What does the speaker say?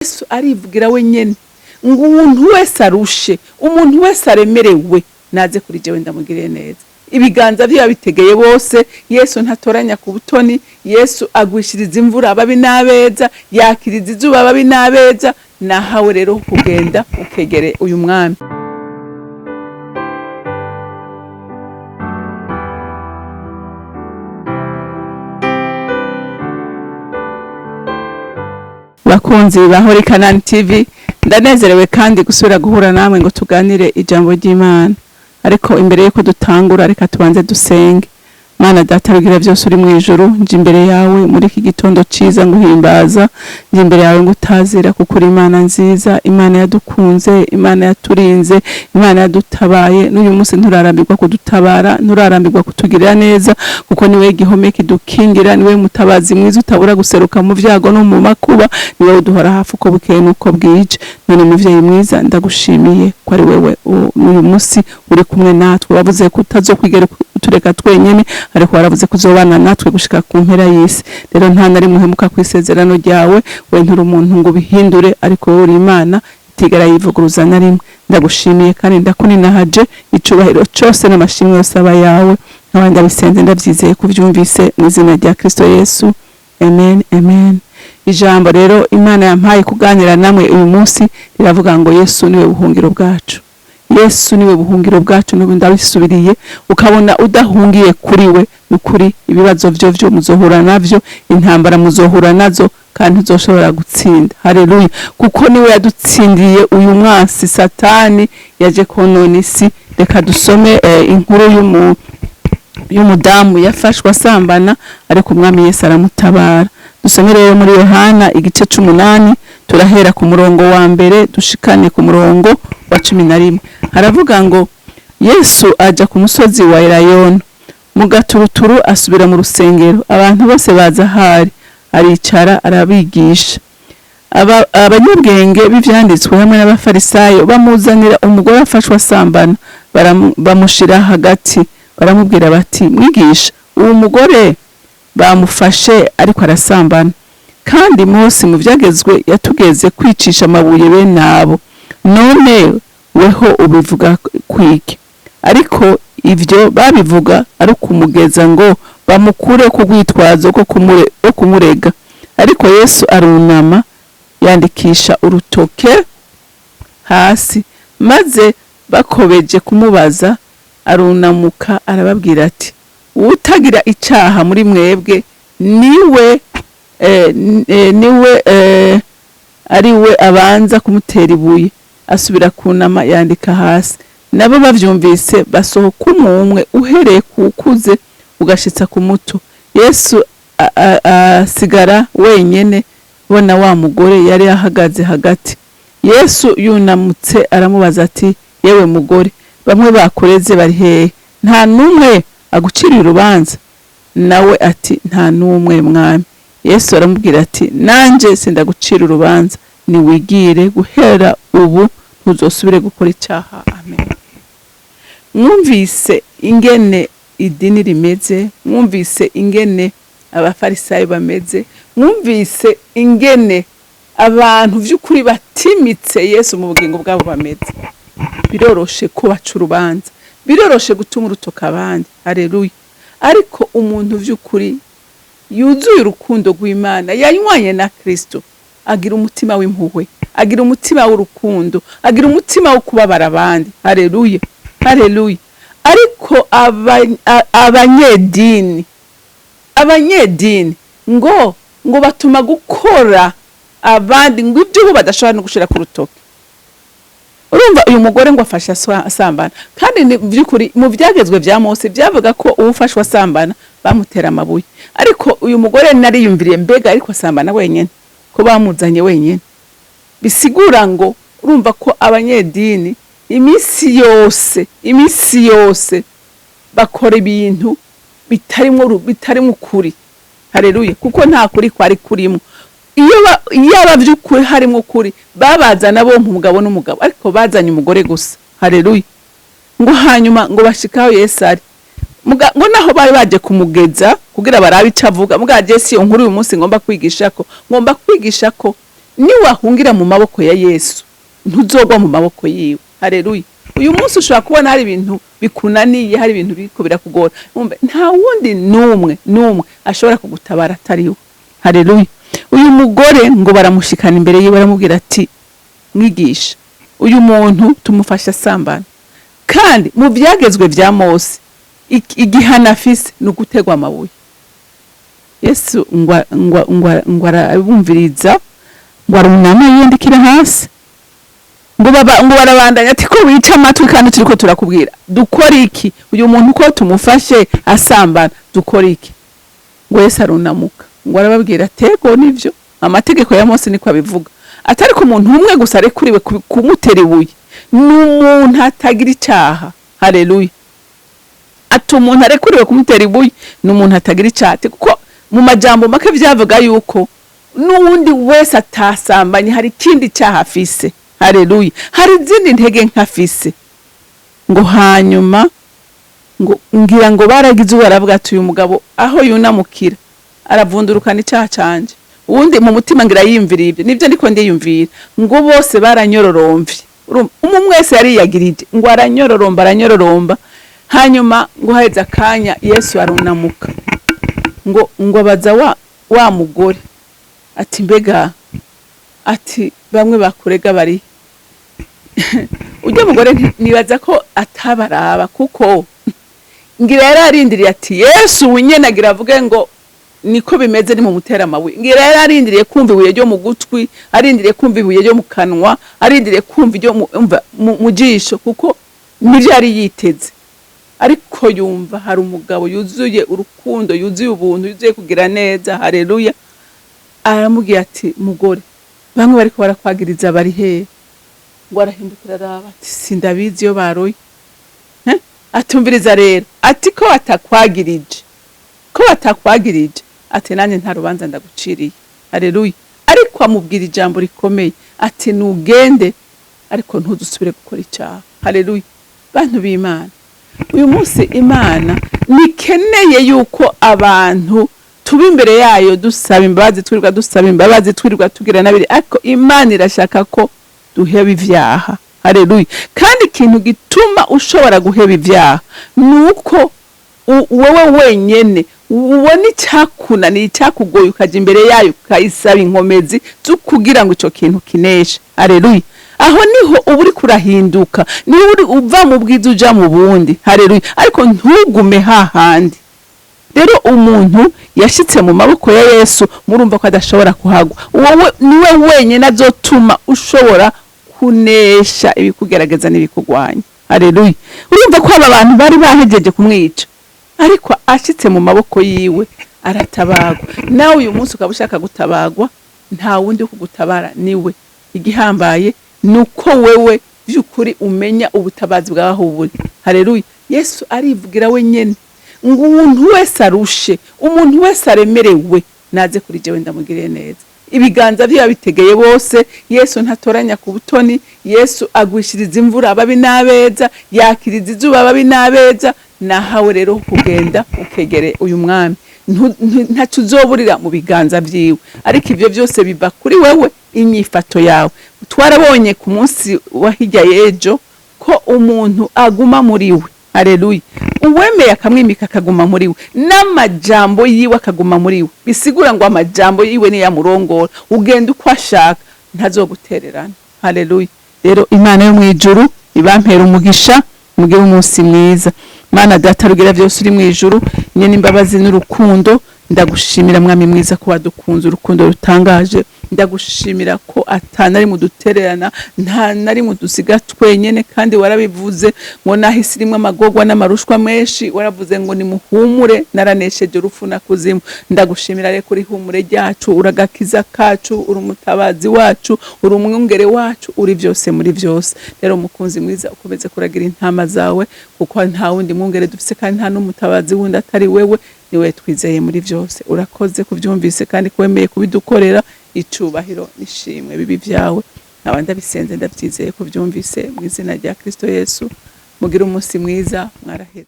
Yesu arivugira wenyene ngo umuntu wese arushe, umuntu wese aremerewe, naze kuri jewe ndamugirire neza. Ibiganza vye yabitegeye bose. Yesu ntatoranya ku butoni. Yesu agwishiriza imvura ababi n'abeza, yakiriza izuba ababi n'abeza. Nahawe rero kugenda ukegere uyu mwami. Bakunzi ba Holy Canaan TV, ndanezerewe kandi gusubira guhura namwe ngo tuganire ijambo ry'Imana. Ariko imbere yuko dutangura, reka tubanze dusenge. Mana Data rugira byose uri mu ijuru, nje imbere yawe muri iki gitondo ciza nguhimbaza, nje imbere yawe ngutazira kuko uri Imana nziza, Imana yadukunze, Imana yaturinze, Imana yadutabaye. N'uyu munsi nturarambirwa kudutabara, nturarambirwa kutugirira neza, kuko niwe gihome kidukingira, niwe mutabazi mwiza utabura guseruka mu vyago no mu makuba, niwe uduhora hafi uko bukeye n'uko bwije. None muvyeyi mwiza, ndagushimiye ko ari wewe n'uyu munsi uri kumwe natwe. Wavuze ko utazokwigera utureka twenyene, ariko waravuze ko uzobana natwe gushika ku mpera y'isi. Rero nta na rimwe uhemuka ku isezerano ryawe. We nturi umuntu ngo ubihindure, ariko wowe uri Imana itigera yivuguruza na rimwe. Ndagushimiye kandi ndakuninahaje. Icubahiro cose n'amashimwe yose aba yawe. Nkaba ndabisenze ndavyizeye kuvyumvise, mu izina rya Kristo Yesu, amen, amen. Ijambo rero Imana yampaye kuganira namwe uyu munsi riravuga ngo Yesu niwe buhungiro bwacu. Yesu niwe buhungiro bwacu. N'ubu ndabisubiriye, ukabona udahungiye kuri we, nukuri ibibazo vyo vyo muzohura navyo, intambara muzohura nazo, kandi ntuzoshobora gutsinda. Haleluya! Kuko niwe yadutsindiye uyu mwansi Satani yaje konona isi. Reka dusome inkuru y'umudamu yafashwe asambana, ariko umwami Yesu aramutabara. Dusome rero muri Yohana igice c'umunani, turahera ku murongo wa mbere dushikane ku murongo wa 11. Haravuga ngo Yesu aja ku musozi wa Elayono mu gaturuturu, asubira mu rusengero, abantu bose baza ahari, aricara arabigisha. Abanyabwenge b'ivyanditswe hamwe n'abafarisayo bamuzanira umugore afashwe asambana, bamushira hagati, baramubwira bati: "Mwigisha, uwo mugore bamufashe ariko arasambana. Kandi Mose mu vyagezwe yatugeze kwicisha amabuye bene abo. None weho ubivuga kwiki?" Ariko ivyo babivuga ari ukumugeza ngo bamukure ku rwitwazo rwo kumurega. Ariko Yesu arunama yandikisha urutoke hasi. Maze bakobeje kumubaza, arunamuka arababwira ati: "Uwutagira icaha muri mwebwe niwe ari we abanza kumutera ibuye." Asubira kunama yandika hasi. Nabo bavyumvise basohoka umwe umwe, uhereye ku ukuze ugashitsa ku muto. Yesu asigara wenyene, bona wa mugore yari ahagaze hagati. Yesu yunamutse aramubaza ati: "Yewe mugore, bamwe bakureze bari hehe? Nta n'umwe aguciriye urubanza?" Nawe ati: "Nta n'umwe, mwami." Yesu aramubwira ati: "Nanje sindagucira urubanza, niwigire, guhera ubu ntuzosubire gukora icyaha." Amen. Mwumvise ingene idini rimeze, mwumvise ingene abafarisayo bameze, mwumvise ingene abantu vy'ukuri batimitse Yesu mu bugingo bwabo bameze. Biroroshe ko baca urubanza, biroroshe gutuma urutoka abandi. Haleluya! Ariko umuntu vy'ukuri yuzuye urukundo rw'Imana, yanywanye na Kristo, agira umutima w'impuhwe, agira umutima w'urukundo, agira umutima wo kubabara abandi. Haleluya, haleluya! Ariko abanyedini ngo batuma gukora abandi ngo ibyo bo badashobora no gushira ku rutoke. Urumva uyu mugore ngo afashe asambana, kandi ni by'ukuri mu byagezwe vya Mose byavuga ko uwufashwe asambana bamutera amabuye. Ariko uyu mugore nariyumviriye, mbega ariko asambana wenyene, ko bamuzanye wenyene? Bisigura ngo urumva ko abanyedini iminsi yose, iminsi yose bakora ibintu bitarimwo ukuri. Haleluya! Kuko nta kuri kwari kurimo. Iyo aba vy'ukuri harimwo ukuri, babazana bompa umugabo n'umugabo, ariko bazanye umugore gusa. Haleluya! Ngo hanyuma ngo bashikaho Yesu ari, ngo naho bari baje kumugeza kugira barabe ico avuga. Muga je si iyo nkuru uyu munsi ngomba kwigisha ko Niwahungira mu maboko ya Yesu, ntuzogwa mu maboko yiwe. Haleluya! Uyu munsi ushobora kubona hari ibintu bikunaniye, hari ibintu biriko birakugora. Umve, nta wundi n'umwe n'umwe ashobora kugutabara atari we. Haleluya! Uyu mugore ngo baramushikana imbere yiwe, baramubwira ati: "Mwigisha, uyu muntu tumufashe asambana, kandi mu vyagezwe vya Mose igihano afise ni ugutegwa amabuye." Yesu ngo arabumviriza, ngo arunama yiyandikira hasi. Ngo baba ngo barabandanya ati: "Ko wica amatwi kandi turiko turakubwira, dukora iki? Uyu muntu ko tumufashe asambana, dukora iki?" Ngo Yesu arunamuka, ngo arababwira ati: "Ego, nivyo, amategeko ya Mose niko abivuga, atari ku muntu umwe gusa arekuriwe kumutera ibuye, ni umuntu atagira icaha." Haleluya! Ati: "Umuntu arekuriwe kumutera ibuye ni umuntu atagira icaha." Ati kuko mu majambo make vyavuga yuko n'uwundi wese atasambanye hari ikindi cyaha afise. Haleluya! Hari izindi ntege nkafise. Ngo hanyuma ngo ngira ngo baragize ubu, baravuga ati: "Uyu mugabo aho yunamukira aravundurukana icyaha canje." Uwundi mu mutima ngira yiyumvira ibyo, nibyo ndiko ndiyumvira. Ngo bose baranyororomvye. Urumva, umwe wese yariyagirije, ngo aranyororomba, aranyororomba. Hanyuma ngo haheze akanya, Yesu arunamuka, ngo abaza wa mugore ati: "Mbega," ati, "bamwe bakurega bari?" Ujya mugore nibaza ko atabaraba, kuko ngira yari arindiriye ati: "Yesu nyene agira avuge ngo niko bimeze, ni mu mutera amabuye." Ngira yari arindiriye kumva ibuye ryo mu gutwi, arindiriye kumva ibuye ryo mu kanwa, arindiriye kumva iryo mu jisho, kuko nivyo yari yiteze. Ariko yumva hari umugabo yuzuye urukundo, yuzuye ubuntu, yuzuye kugira neza. Haleluya! Aramubwiye ati: "Mugore, bamwe bariko barakwagiriza bari hehe?" Ngo arahindukira araba ati: "Sindabizi iyo baroye." Eh? Atumviriza rero, ati: "Ko batakwagirije, ko batakwagirije," ati, "nanjye nta rubanza ndaguciriye." Haleluya! Ariko amubwira ijambo rikomeye ati: "Nugende, ariko ntuzusubire gukora icyaha." Haleluya! Bantu b'Imana, uyu munsi Imana nikeneye yuko abantu tuba imbere yayo dusaba imbabazi, twirirwa dusaba imbabazi, twirirwa tugira nabiri, ariko Imana irashaka ko duheba ivyaha. Haleluya! Kandi ikintu gituma ushobora guheba ivyaha ni uko wowe wenyene ubona icyakunaniye, icyakugoye, ukaja imbere yayo ukayisaba inkomezi zo kugira ngo ico kintu kineshe. Haleluya! Aho niho uba uriko urahinduka, niho uri uva mu bwiza uja mu bundi. Haleluya! Ariko ntugume hahandi. Rero umuntu yashitse mu maboko ya Yesu, murumva ko adashobora kuhagwa. Wowe niwe wenyine azotuma ushobora kunesha ibikugerageza n'ibikugwanya. Haleluya! Urumva ko aba bantu bari bahejeje kumwica, ariko ashitse mu maboko yiwe aratabagwa. Nawe uyu munsi ukaba ushaka gutabagwa, nta wundi wo kugutabara, niwe. Igihambaye ni uko wewe by'ukuri umenya ubutabazi bwawe aho buri. Haleluya! Yesu arivugira wenyene ngo: "Umuntu wese arushe, umuntu wese aremerewe, naze kuri jewe ndamugiriye neza." Ibiganza vyiwe bitegeye bose. Yesu ntatoranya ku butoni. Yesu agwishiriza imvura ababi n'abeza, yakiriza izuba ababi n'abeza. Nahawe rero kugenda ukegere uyu mwami. Ntaco uzoburira mu biganza vyiwe, ariko ivyo byose biva kuri wewe, inyifato yawe. Twarabonye ku munsi wa hirya y'ejo ko umuntu aguma muri we. Haleluya! Uwemeye akamwimika akaguma muri we, n'amajambo yiwe akaguma muri we, bisigura ngo amajambo yiwe niyo amurongora, ugenda uko ashaka, ntazogutererana. Haleluya! Rero Imana yo mu ijuru ibampera umugisha, mugire umunsi mwiza. Mana Data rugira byose uri mu ijuru, nyene imbabazi n'urukundo, ndagushimira Mwami mwiza ko wadukunze urukundo rutangaje. Ndagushimira ko atana ari mudutererana, nta nari mudusiga twenyene, kandi warabivuze ngo naho isi irimwo amagorwa n'amarushwa menshi, waravuze ngo nimuhumure, naranesheje urupfu na kuzimu. Ndagushimira rero kuri humure ryacu, uragakiza kacu, uri umutabazi wacu, uri umwungere wacu, uri byose muri byose. Rero umukunzi mwiza, ukomeze kuragira intama zawe, kuko nta wundi mwungere dufise kandi nta n'umutabazi wundi atari wewe, niwe twizeye muri byose. Urakoze kubyumvise kandi kuwemeye kubidukorera. Icubahiro n'ishimwe bibi byawe. Nkaba ndabisenze ndabyizeye kubyumvise, mu izina rya Kristo Yesu. Mugire umunsi mwiza, mwaraheze.